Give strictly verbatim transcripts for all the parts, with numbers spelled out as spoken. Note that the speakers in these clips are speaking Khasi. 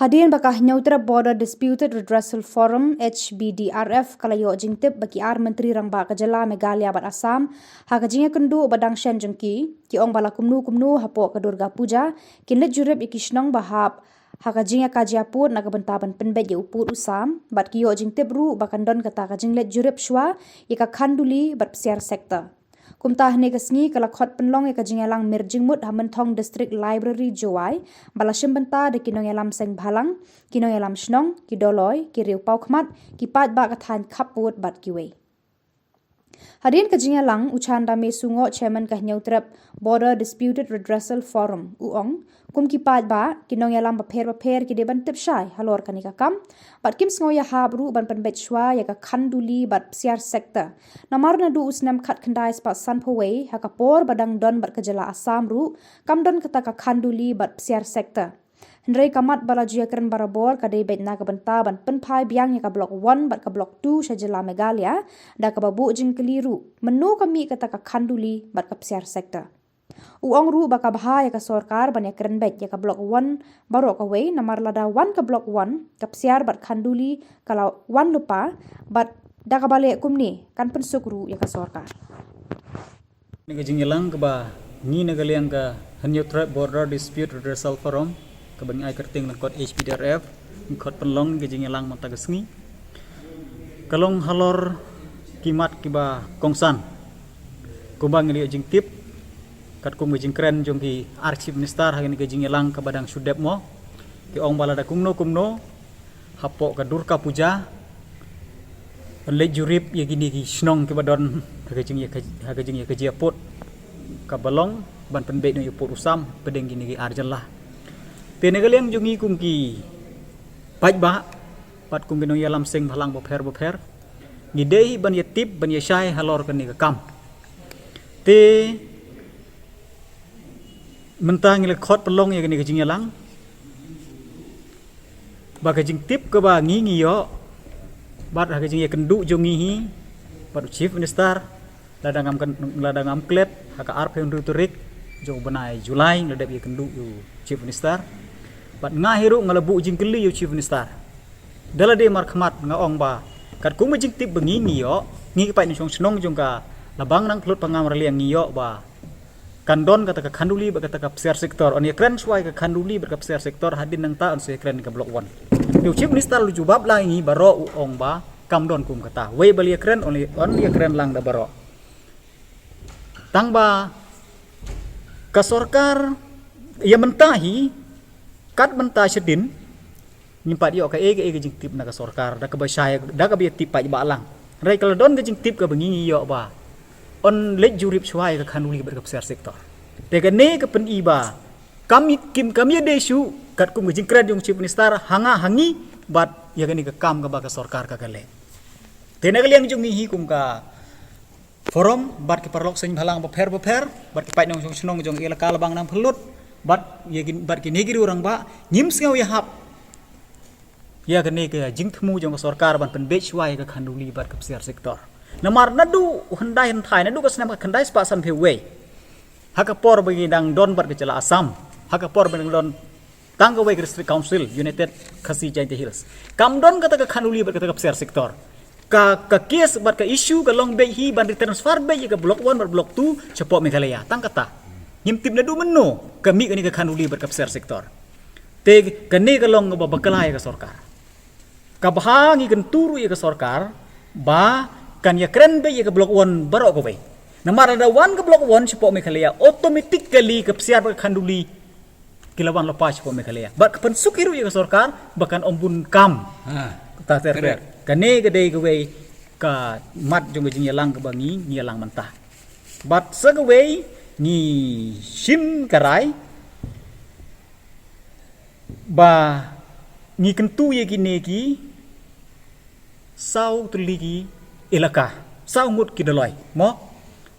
Hadien ba ka Hynñiewtrep Border Disputed Redressal Forum, H B D R F, ka la ïoh jingtip ba ki ar myntri rangbah ka jylla Meghalaya bad Assam, ha ka jingïakynduh ba dang shen jong ki, ki ong ba la kumno kumno hapoh ka Durga Puja, kin leit jurip ïa ki shnong ba hap ha ka jingïakajia pud na ka bynta ban pynbeit ïa u pud u sam, bad ki ïoh jingtip ruh ba kan don kata ka jingleit jurip shuwa ïa ka khanduli bad psiar sector. Kumta hynne ka sngi ka la khot pynlong ïa ka jingïalang mir jingmut ha Mynthong District Library Jowai, ba la shim bynta da ki nongïalam seng bhalang, ki nongïalam shnong, ki dolloi, ki riew pawkhmat, ki paidbah ka thaiñ khappud bad kiwei. Hadien ka jingïalang, u Chanda Me Sungoh, Chairman ka Hynñiewtrep Border Disputed Redressal Forum, u ong, kum ki paidbah, ki nongïalam bapher bapher ki dei ban tip shai halor kane ka kam, bad kim sngew ïahap ruh ban pynbeit shuwa ïa ka khanduli bad psiar sector. Namar naduh u snem khatkhyndai spah sanphew wei, ha ka por ba dang don bad ka jylla Assam ruh, kam don kata ka khanduli bad psiar sector. Hynrei ka mat ba la ju ïakren barabor ka dei beit na ka bynta ban pynphai biang ïa ka Block One bad ka Block Two sha jylla Meghalaya, da kaba buh jingkylli ruh, mynno ka mih kata ka khanduli bad ka psiar sector. U ong ruh ba ka bha ïa ka sorkar ban ïakren beit ïa ka Block One baroh kawei, namar lada wan ka Block One, ka psiar bad khanduli ka la wan lypa, bad da kaba leh kumne kan pynsuk ruh ïa ka sorkar. Kane ka jingïalang kaba ngi na ka liang ka Hynñiewtrep Border Dispute Redressal Forum, kaba ngi ai kyrteng lyngkot H B D R F, ngi khot pynlong ka jingïalang mynta ka sngi, ka long halor ki mat kiba kongsan. Kumba ngi la ïoh jingtip, katkum ka jingkren jong ki ar Chief Minister ha kane ka jingïalang kaba dang shu dep mo, ki ong ba lada kumno kumno hapoh ka Durga Puja, yn leit jurip ïa kine ki shnong kiba don ha ka jingïa ka, ha ka jingïakajia pud kaba long ban pynbeit noh ïa u pud u sam hapdeng kine ki ar jylla. Te na ka liang jong ngi kum ki paidbah bad kum ki nongïalam seng bhalang bapher bapher, ngi dei hi ban ïatip, ban ïashai halor kane ka kam. Te mynta ngi la khot pynlong ïa kane ka jingïalang, ba ka jingtip kaba ngi ngi ïoh, bad ha ka jingïakynduh jong ngi hi bad u Chief Minister, lada ngam kyn-, lada ngam klet, ha ka arphew hynriew tarik jong u bnai July, nga la dep ïakynduh ïa u Chief Minister. Bad nga hi ruh nga la buh jingkylli ïa u Chief Minister. Da lade markhmat nga ong ba katkum ka jingtip ba ngi ngi ïoh, ngi ki paid nongshong shnong jong ka Labang Nangphyllut Pangam Raliang ngi ïoh ba kan don kata ka khanduli bad kata ka psiar sector. Yn ïakren shuwa ïa ka khanduli bad ka psiar sector, hadien nangta yn sa ïakren ïa ka Block One. Ïa u Chief Minister u la jubab lang ïa ngi baroh, u ong ba kam don kum kata. Wei ba la ïakren, yn ïa-, yn ïakren lang da baroh. Tang ba ka sorkar ïa mynta hi, kat mynta shadien, ngim pat ïoh kaei kaei ka jingtip na ka sorkar, da kaba shai, da kaba ïatip paidbah lang. Hynrei ka la don ka jingtip kaba ngi ngi ïoh ba yn leit jurip shuwa ïa ka khanduli bad ka psiar sector. Te kane ka pyni ba kam i-, kim, kam ïadei shuh katkum ka jingkren jong u Chief Minister ha nga ha ngi bad ïa kane ka kam kaba ka sorkar ka ka leh. Te na ka liang jong ngi hi kum ka forum, bad ki paralok seng bhalang bapher bapher, bad ki paid nongshong shnong jong ka elaka Labang Nangphyllut, bad ïa ki, bad kine ki riew rangbah, ngim sngew ïahap ïa kane ka jingthmu jong ka sorkar ban pynbeit shuwa ïa ka khanduli bad ka psiar sector. Namar naduh hyndai hynthai, naduh ka snem khatkhyndai spah sanphew wei, ha ka por ba ngi dang don bad ka jylla Assam, ha ka por ba ngi dang don tang kawei ka District Council, United Khasi Jaintia Hills, kam don kata ka khanduli bad kata ka psiar sector. Ka, ka case bad ka issue ka long beit hi ban retransfer beit ïa ka Block One bad Block Two shapoh Meghalaya. Tang kata. Ngim tip naduh mynno ka mih kane ka khanduli bad ka psiar sector. Te kane ka long kaba bakla ïa ka sorkar. Ka bha ngi kyntu ruh ïa ka sorkar ba kan ïakren beit ïa ka Block One baroh kawei. Namar lada wan ka Block One shapoh Meghalaya, automatically ka psiar bad ka khanduli ki la wan lypa shapoh Meghalaya. Bad ka pynsuk hi ruh ïa ka sorkar ba kan ym bun kam. Ha. Kata ter ter. Correct. Kane ka dei kawei ka mat jong ka jingïalang kaba ngi, ngi ïalang mynta. Bad sa kawei ngi shim ka rai ba ngi kyntu ïa kine ki saw tylli ki elaka, saw ngut ki dolloi. Mo?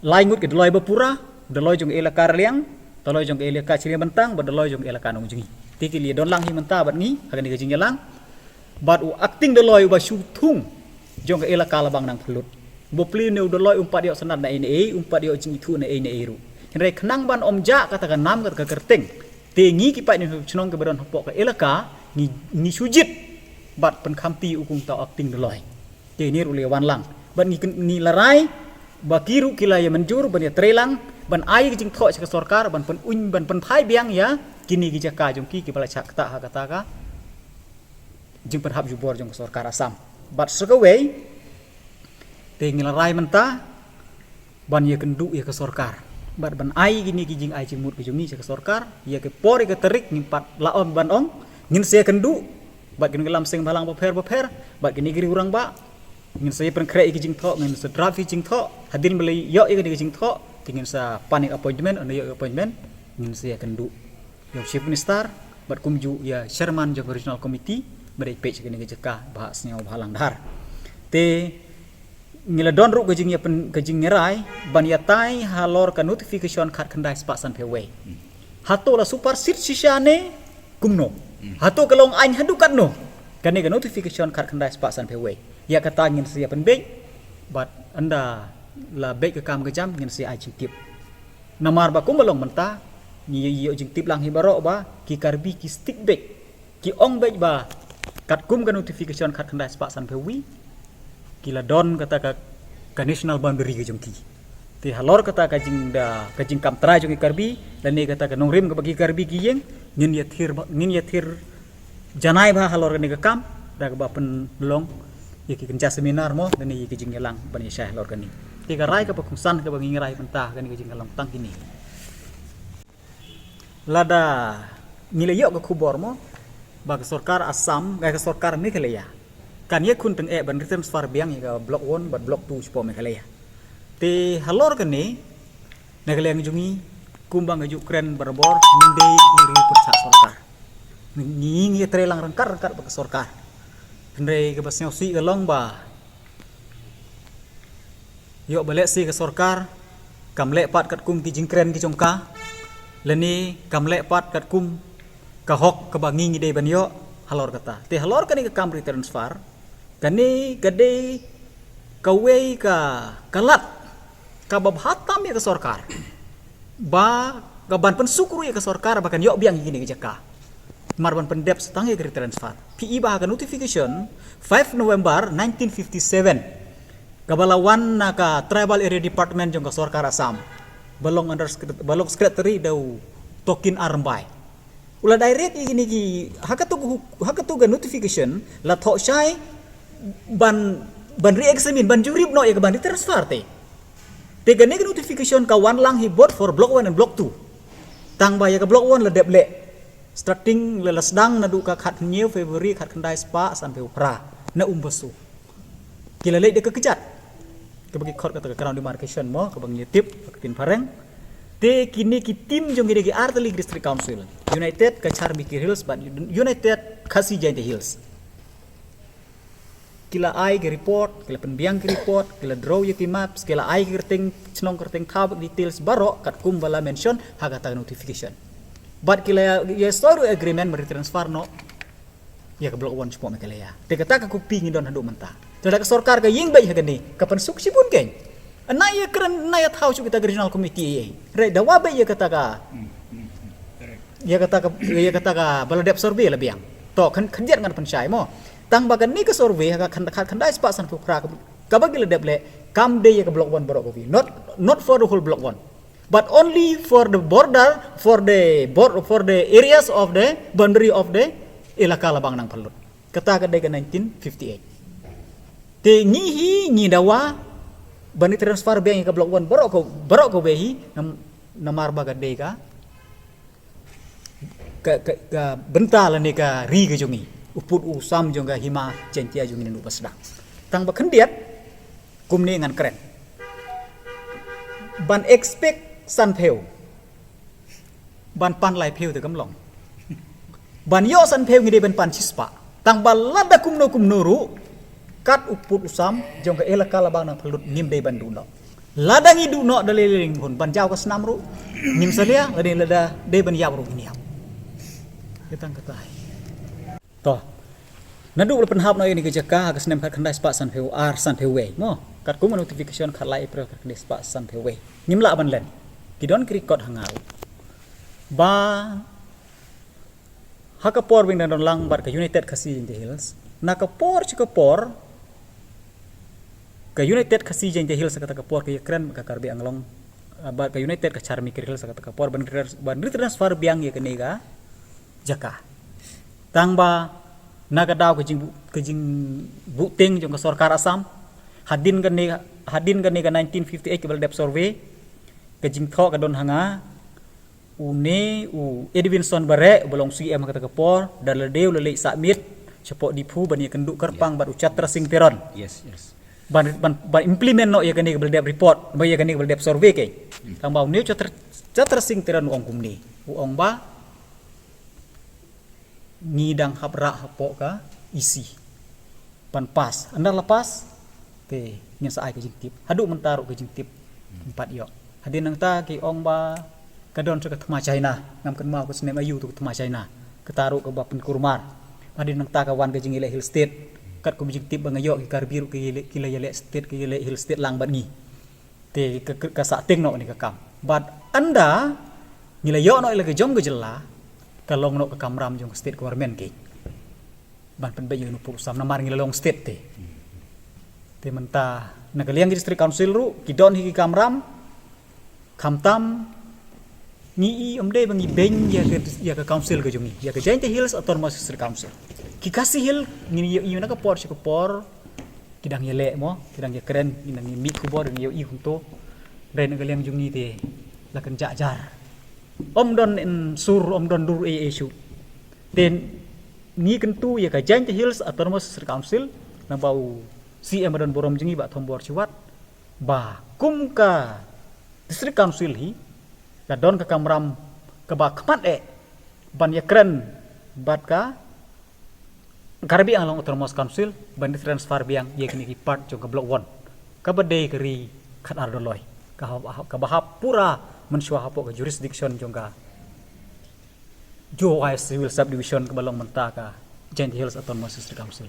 Lai ngut ki dolloi ba pura, dolloi jong ka elaka Raliang, dolloi jong ka elaka Chiribantang, bad dolloi jong ka elaka Nongjngi. Te ki la don lang hi mynta bad ngi ha kane ka jingïalang. Bad u acting dolloi uba shu thung jong ka elaka Labang Nangphyllut. Ba plie une u dolloi um pat ïoh sanad na ei na ei, um pat ïoh jingithuh na ei na ei ruh. Hynrei khnang ban ym jah kata ka nam kata ka kyrteng, te ngi ki paid nongshong shnong kiba don hapoh ka elaka, Ngi, ngi shu jied bad pynkhamti u kumta acting Doloi. Te ngi ruh la wan lang. Bad ngi, ngi la rai ba ki ruh ki la ïa mynjur ban ïa trei lang, ban ai ka jingthoh sha ka sorkar, ban pyn-, ban pynphai biang ïa kine ki jaka jong ki, ki ba la shah ktah ha kata ka jingpynhap jubor jong ka sorkar Assam. Bad sa kawei, te ngi la rai mynta ban ïa kynduh ïa ka sorkar bad ban ai kine ki jingai jingmut ka jong ngi sha ka sorkar, ïa ka por ïa ka tarik ngim pat lah ong ban ong ngin sa ïa kynduh bad kine ki lam seng bhalang bapher bapher bad kine ki rangbah, ngin sa ïa pynkhreh ïa ki jingthoh, ngin sa draft ïa ki jingthoh, hadien ba la ïoh ïa kine ki jingthoh te ngin sa pan ïa appointment, ynda ïoh ïa appointment ngin sa ïa kynduh ïa u Chief Minister bad kumjuh ïa Chairman jong ka Regional Committee ba dei peit sha kane ka jaka ba ha Sniawbhalang Dhar. Te ngi la don ruh ka jingïa pyn-, ka jingïarai ban ïatai halor ka notification khatkhyndai spah sanphew wei. Hato la supersede shisha ne kumno? Hato ka long aiñ haduh katno kane ka notification khatkhyndai spah sanphew wei? Ïa kata ngin sa ïa pynbeit bad ynda la beit ka kam ka jam ngin sa ïa ai jingtip. Namar ba kumba long mynta ngi ïoh jingtip lang hi baroh ba ki Karbi ki stick beit, ki ong beit ba katkum ka notification khatkhyndai spah sanphew wei ki la don kata ka, ka national boundary ka jong ki. Te halor kata ka jingda, ka jingkam trai jong ki Karbi lane kata ka nongrim kaba ki Karbi ki ïeng, ngin ïa thir ba, ngin ïa thir janai bha halor kane ka kam da kaba pynlong ïa ki kynja seminar mo, lane ïa ki jingïalang ban ïa shai halor kane. Te ka rai kaba kongsan kaba ngi rai mynta kane ka jingïalang tang kine. Lada ngi la ïoh ka khubor mo ba ka sorkar Assam, ka sorkar Meghalaya kan ïakhun tyngeh ban retransfer biang ïa ka Block One bad Block Two shapoh Meghalaya. Te halor kane, na ka liang jong ngi kumba nga ju kren barabor, ngi dei ki riew pyrshah sorkar. Ngi, ngi trei lang ryngkat ryngkat bad ka sorkar. Hynrei kaba sngewsih ka long ba ïoh ba lehse ka sorkar kam leh pat katkum ki jingkren ki jong ka, lane kam leh pat katkum ka hok kaba ngi ngi dei ban ïoh halor kata. Te halor kane ka kam retransfer, kane ka dei kawei ka, ka lad kaba bha tam ïa ka sorkar ba ka ban pynsuk ruh ïa ka sorkar ba kan ïoh biang ïa kine ki jaka. Mar ban pyndep sa tang ïa ka retransfer. Phi i ba ha ka notification five November nineteen fifty-seven kaba la wan na ka Tribal Area Department jong ka sorkar Assam, ba long under secret-, ba long secretary da u Tokin R Rymbai. U la direct ïa kine ki, ha katu ka hu-, ha katu ka notification la thoh shai ban, ban re-examine, ban jurip noh ïa ka ban retransfer te. Te kane ka notification ka wan lang hi both for Block One and Block Two. Tang ba ïa ka Block One la dep leh, starting la, la sdang naduh ka khathynñiew February khatkhyndai spah sanphew phra na Umbasu. Ki la leit da ka kjat kaba ki khot kata ka ground demarcation mo, kaba ngi tip ka ktien phareng. Te kine ki team jong ki dei ki artylli ki District Council, United Cachar Mikir Hills bad United Khasi Jaintia Hills. Ki la ai ki report, ki la pynbiang ki report, ki la draw ïa ki maps, ki la ai ki kyrteng shnong, kyrteng thaw, details baroh katkum ba la mention ha kata ka notification. Bad ki la ïa, ïa soi ruh agreement ban retransfer noh ïa ka Block One shapoh Meghalaya. Te kata ka copy ngi don haduh mynta. Te lada ka sorkar ka ïeng beit ha kane, ka pynsuk shibun kein. Ynda ïa kren, ynda ïa thaw shuh kita ka regional committee ei ei. Hynrei dawa beit ïa kata ka, ïa kata ka, ïa kata ka ba la dep survey la biang. To khyn, khyndiat ngan pynshai mo. Tang ba kane ka survey ha ka khan, khan, khatkhyndai spah sanphew phra ka, kaba ki la dep leh, kam dei ïa ka Block One baroh kawei. Not, not for the whole Block One. But only for the border, for the bor-, for the areas of the boundary of the Elaka Labang Nangphyllut. Kata ka dei ka nineteen fifty-eight. Te ngi hi ngi dawa ban retransfer biang ïa ka Block One baroh ka, baroh kawei hi, nam-, namar ba ka dei ka, ka, ka, ka bynta lane ka ri ka jong ngi, u pud u sam jong ka hima Jaintia jong ngi naduh ba sdang. Tang ba khyndiat, kumne ngan kren. Ban expect sanphew, ban pan laiphew te kam long. Ban ïoh sanphew ngi dei ban pan shispah. Tang ba lada kumno kumno ruh, kat u pud u sam jong ka Elaka Labang Nangphyllut ngim dei ban duh noh. Lada ngi duh noh da lei lei lynghun ban jaw ka snam ruh, ngim salia, lada, lada dei ban ïap ruh ngin ïap. Ka tang kata hi. To. Naduh ba la pynhap noh ïa kane ka jaka ha ka snem khatkhyndai spah sanphew ar, sanphew wei mo, katkum ka notification khatlai April khatkhyndai spah sanphew wei, ngim lah ban len. Ki don ki record ha nga ruh ba Ha ka por ba ngi dang don lang bad ka United Khasi Jaintia Hills, na ka por sha ka por ka United Khasi Jaintia Hills, kata ka por ka ïakren ka Karbi Anglong, ah, bad ka United Kachar Mikir Hills, kata ka por ban re-, ban retransfer biang ïa kane ka jaka. Tang ba na ka daw ka jingbu-, ka jingbuhtieng jong ka sorkar Assam, hadien kane, hadien kane ka nineteen fifty-eight kaba la dep survey, ka jingthoh ka don ha nga, une u Edwinson Bareh uba long C M ha kata ka por, da lade u la leit submit shapoh Diphu ban ïakynduh kyrpang bad u Chatra Singh Teron. Yes, yes. Ban, ban, ban implement noh ïa kane kaba la dep report, ba ïa kane kaba la dep survey ke. Tang ba une u Chatra, Chatra Singh Teron u ong kumne. U ong ba ngi dang hap rah hapoh ka E C ban pass. Ynda la pass te ngin sa ai ka jingtip. Haduh mynta ruh ka jingtip kim pat ïoh. Hadien nangta ki ong ba ka don sha ka thma China, ngam kynmaw ka snem aïu tu ka thma China. Kata ruh kaba pynkulmar. Hadien nangta ka wan ka jingïaleh Hill State. Katkum jingtip ba nga ïoh ki Karbi ruh ki la ïaleh, ki la ïaleh state, ki ïaleh Hill State lang bad ngi. Te ka, ka, ka sah tieng noh kane ka kam. Bad ynda ngi la ïoh noh ïa la ka jong ka jylla, ka long noh ka kamram jong ka state government ke ban pynbeit ïa u Nongpoh Lusam namar ngi la long state te. Te mynta na ka liang ki District Council ruh ki don hi ki kamram, khamtam ngi i, ym dei ba ngi beiñ ïa ka, ïa ka council ka jong ngi, ïa ka Jaintia Hills Autonomous District Council. Ki Khasi Hills ngi ïohi na ka por sha ka por ki dang ïaleh mo, ki dang ïakren, ki dang ïamih khubor, ki dang ïohi kumto. Hynrei na ka liang jong ngi te la kynjah jar. Ym don in sur, ym don dur ei ei shuh. Te ngi kyntu ïa ka Jaintia Hills Autonomous District Council, naba u C M ba don burom jong ngi Bah Thombor Shiwat, ba kum ka District Council hi la don ka kamram kaba khmat eh ban ïakren bad ka Karbi Anglong Autonomous Council ban retransfer biang ïa kine ki part jong ka Block One kaba dei ka ri khatar doloi, ka ha-, kaba hap pura mynshuwa hapoh ka jurisdiction jong ka Jowai Civil Subdivision kaba long mynta ka Jaintia Hills Autonomous District Council.